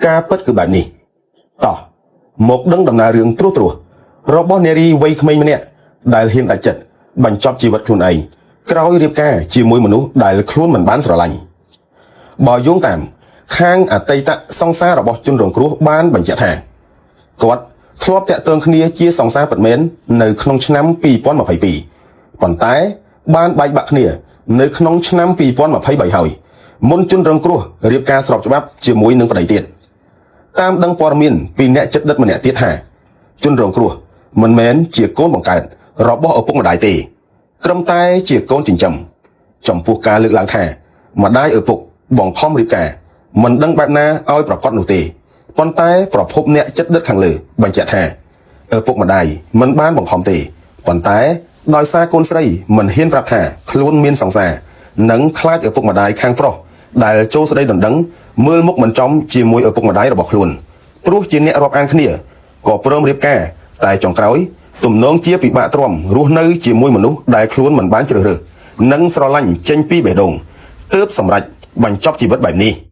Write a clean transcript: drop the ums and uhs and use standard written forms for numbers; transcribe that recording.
ការពិតគឺបែបនេះតោះមកដឹងដំណើររឿងត្រួសត្រាសរបស់នារីវ័យក្មេងម្នាក់ដែលហ៊ានដាច់ចិត្តបញ្ចប់ជីវិតខ្លួនឯងក្រោយរៀបការជាមួយមនុស្សដែលខ្លួនមិនបានស្រឡាញ់បើយោងតាមខាងអតីតសង្សាររបស់ជនរងគ្រោះបានបញ្ជាក់ថាគាត់ធ្លាប់តាក់ទងគ្នាជាសង្សារពិតមែននៅក្នុងឆ្នាំ2022ប៉ុន្តែបានបែកបាក់គ្នានៅក្នុងឆ្នាំ2023ហើយមុនជនរងគ្រោះរៀបការស្របច្បាប់ជាមួយនឹងប្តីទៀតតាមដឹងព័ត៌មានពីអ្នកចិត្តដិតម្នាក់ទៀតថាជនរងគ្រោះមិនមែនជាកូនបង្កើតរបស់ឪពុកម្ដាយទេត្រឹមតែជាកូនចិញ្ចឹមចំពោះការលើកឡើងថាម្ដាយឪពុកបង្ខំរៀបការមិនដឹងបែបណាឲ្យប្រកាសនោះទេប៉ុន្តែប្រភពអ្នកចិត្តដិតខាងលើបញ្ជាក់ថាឪពុកម្ដាយមិនបានបង្ខំទេប៉ុន្តែដោយសារកូនស្រីមិនហ៊ានប្រាប់ថាខ្លួនមានសង្សារនិងខ្លាចឪពុកម្ដាយខាងប្រុសដែលចូលស្ដីដណ្ដឹងមើលមុខមិនចំជាមួយឪពុកម្ដាយរបស់ខ្លួនព្រោះជាអ្នករាប់អានគ្នាក៏ព្រមរៀបការតែចុងក្រោយទំនងជាពិបាកទ្រាំរស់នៅជាមួយមនុស្សដែលខ្លួនមិនបានជ្រើសរើសនិងស្រឡាញ់ចេញពីបេះដូងទើបសម្រេចបញ្ចប់ជីវិតបែបនេះ។